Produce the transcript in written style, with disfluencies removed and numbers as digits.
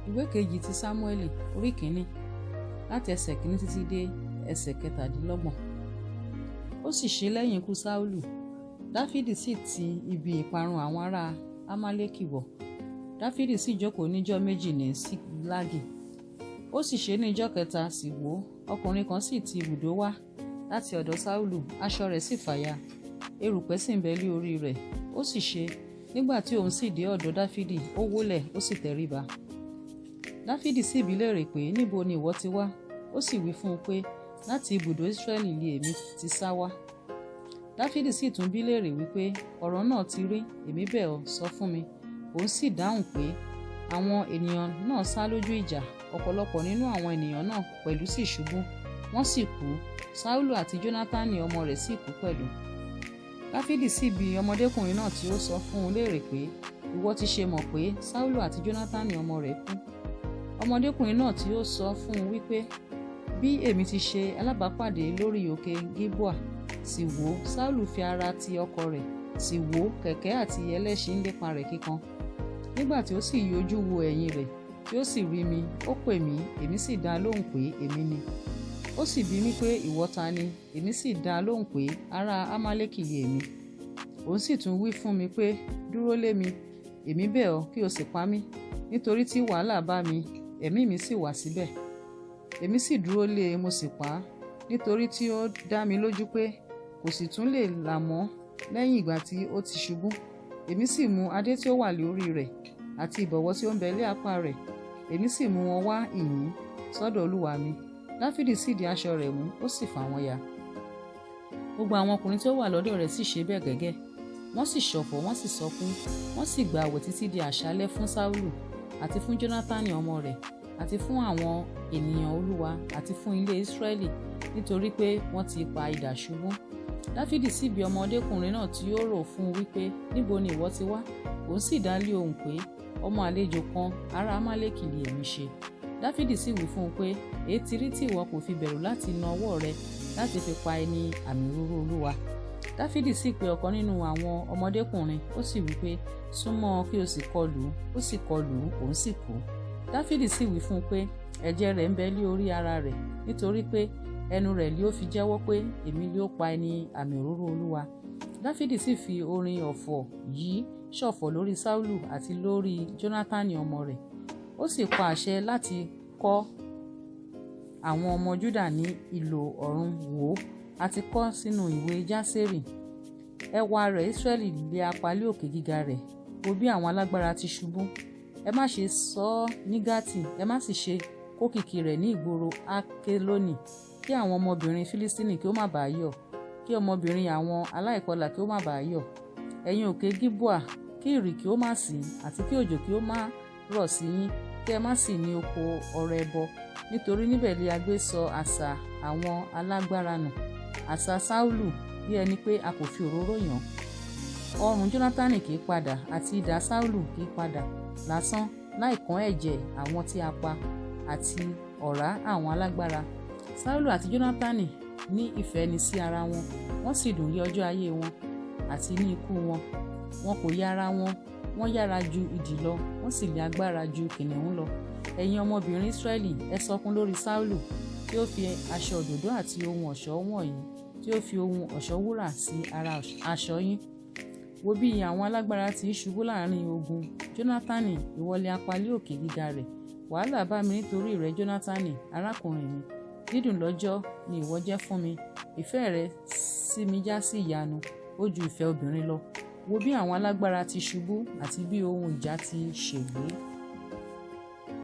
Ìwé kejì ti Sámúẹ́lì orí kìíní, láti ẹsẹ̀ kìíní títí dé ẹsẹ̀ 27. Ó sì ṣe lẹ́yìn ikú Sáúlù, Dáfídì sì ti ibi ìparun àwọn ará Amálékì bọ̀. Dáfídì sì jókòó níjọ́ 2 ní Síklágì. Ó sì ṣe ní ijọ́ kẹta, sì wò, ọkùnrin kan sì ti ibùdó wá láti ọ̀dọ̀ Sáúlù, aṣọ rẹ̀ sì fàya, erùpẹ̀ sì ń bẹ lé orí rẹ̀. Ó sì ṣe, nígbà tí òun sì dé ọ̀dọ̀ Dáfídì, ó wólẹ̀, ó sì tẹríba. Dáfídì sì bi léèrè pé, níbo ni ìwọ ti wá? Ó sì wí fún un pé, láti ibùdó Ísírẹ́lì li èmi ti sá wá. Dáfídì sì tún bi léèrè wípé, ọ̀rọ̀ náà ti rí, èmi bẹ̀ ọ́, sọ fún mi. Òun sì dáhùn pé, àwọn ènìyàn náà sá lójú ìjà, ọ̀pọ̀lọpọ̀ nínú àwọn ènìyàn náà pẹ̀lú sì ṣubú, wọ́n sì kú. Sáúlù àti Jónátánì ọmọ rẹ̀ sì kú pẹ̀lú. Dáfídì sì bi ọmọdékùnrin náà tí ó sọ fún un léèrè pé, ìwọ ti ṣe mọ̀ pé Sáúlù àti Jónátánì ọmọ rẹ̀ kú? Ọmọdékùnrin náà tí ó sọ fún un wípé, bí èmi ti ṣe alábàápàdé lórí òkè Gilboa, sì wò, Sáúlù fi ara ti ọkọ rẹ̀, sì wò, kẹ̀kẹ́ àti ẹlẹ́ṣin ń lépa rẹ̀ kíkan. Nígbà tí ó sì yí ojú wo ẹ̀yìn rẹ̀, tí ó sì rí mi, ó pè mí, èmi sì dá lóhùn pé èmi ni. Ó sì bi mí pé, ìwọ ta ni? Èmi sì dá lóhùn pé, ará Amálékì li èmi. Òun sì tún wí fún mi pé, dúró lé mi, èmi bẹ̀ ọ́ kí o sì pa mí, nítorí tí wàhálà bá mi, ẹ̀mí mi sì wà síbẹ̀. Èmi sì dúró lé e, mo sì pa á, nítorí tí ó dá mi lójú pé kò sì tún lè là mọ́ lẹ́yìn ìgbà tí ó ti ṣubú. Èmi sì mú adé tí ó wà lórí rẹ̀ àti ìbọ̀wọ́ tí ó ń bẹ lé apá rẹ̀, èmi sì mú wọn wá ìhín sọ́dọ̀ olúwa mi. Dáfídì sì di aṣọ rẹ̀ mú, ó sì fà wọ́n ya. Gbogbo àwọn ọkùnrin tí ó wà lọ́dọ̀ rẹ̀ sì ṣe bẹ́ẹ̀ gẹ́gẹ́. Wọ́n sì ṣọ̀fọ̀, wọ́n sì sọkún, wọ́n sì gba àwẹ̀ títí di àṣálẹ́ fún Sáúlù àti fún Jónátánì ọmọ rẹ̀ àti fún àwọn ènìyàn Olúwa àti fún ilé Ísírẹ́lì, nítorí pé wọ́n ti pa idà ṣubú. Dáfídì sì bi ọmọdékùnrin náà tí ó rò fún un wípé, níbo ni ìwọ ti wá? Òun sì dá lé ohùn pé, ọmọ àlejò kan, ará Amálékì li èmi ṣe. Dáfídì sì wí fún un pé, èé ti rí tí ìwọ kò fi bẹ̀rù láti na ọwọ́ rẹ láti fi pa ẹni àmì òróró Olúwa? Dáfídì sì pe ọ̀kan nínú àwọn ọmọdékùnrin, ó sì wí pé, súnmọ́ kí o sì kọlù ú. Ó sì kọlù ú, òun sì kú. Dáfídì sì wí fún un pé, ẹ̀jẹ̀ rẹ̀ ń bẹ lé orí ara rẹ̀, nítorí pé ẹnu rẹ̀ lé ó fi jẹ́wọ́ pé èmi lé ó pa ẹni àmì òróró Olúwa. Dáfídì sì fi orin ọ̀fọ̀ yìí ṣọ̀fọ̀ lórí Sáúlù àti lórí Jónátánì ọmọ rẹ̀. Ó sì pa àṣẹ láti kọ́ àwọn ọmọ Júdà ní ìlò ọ̀run wò, àti kọ́ sínú ìwé Jásérì. Ẹwà rẹ̀ Ísírẹ́lì lé apá lé òkè gíga rẹ̀, wo bí àwọn alágbára ti ṣubú. Ẹ má ṣe sọ ọ́ ní Gátì, ẹ má sì ṣe kókìkí rẹ̀ ní ìgboro Akeloni, kí àwọn ọmọbìnrin Fílístínì kí ó má bàa yọ̀, kí ọmọbìnrin àwọn aláìkọlà kí ó má bàa yọ̀. Ẹ̀yin òkè Gilboa, kí ìrì kí ó má sí, àti kí òjò kí ó má rọ̀ sí yín, kí ẹ má sì ní oko ọrẹ ẹbọ, nítorí níbẹ̀ li a gbé sọ asà àwọn alágbára nù, asà Sáúlù, bí ẹni pé a kò fi òróró yàn. Ọrùn Jónátánì kì í padà, àti idà Sáúlù kì í padà lásán, láì kán ẹ̀jẹ̀ àwọn tí a pa àti ọ̀rá àwọn alágbára. Sáúlù àti Jónátánì ní ìfẹ́ni sí ara wọn, wọ́n sì dùn lé ọjọ́ ayé wọn àti ní ikú wọn. Wọn kò ya ara wọn, wọ́n yára ju idì lọ, wọ́n sì lé agbára ju kìnìún lọ. Ẹ̀yin ọmọbìnrin Ísírẹ́lì, ẹ sọkún lórí Sáúlù tí ó fi aṣọ òdòdó àti ohun ọ̀ṣọ́ wọ̀nyí, tí ó fi ohun ọ̀ṣọ́ wúrà sí ara aṣọ yín. Wo bí àwọn alágbára ti ń ṣubú láàrin ogun. Jónátánì, ìwọ lé apá lé òkè gíga rẹ̀. Wàhálà bá mi nítorí rẹ, Jónátánì, arákùnrin mi. Dídùn lọ́jọ́ ni ìwọ jẹ́ fún mi. Ìfẹ́ rẹ sí mi já sí ìyanu, ó ju ìfẹ́ obìnrin lọ. Wo bí àwọn alágbára ti ṣubú àti bí ohun ìjà ti ṣègbé.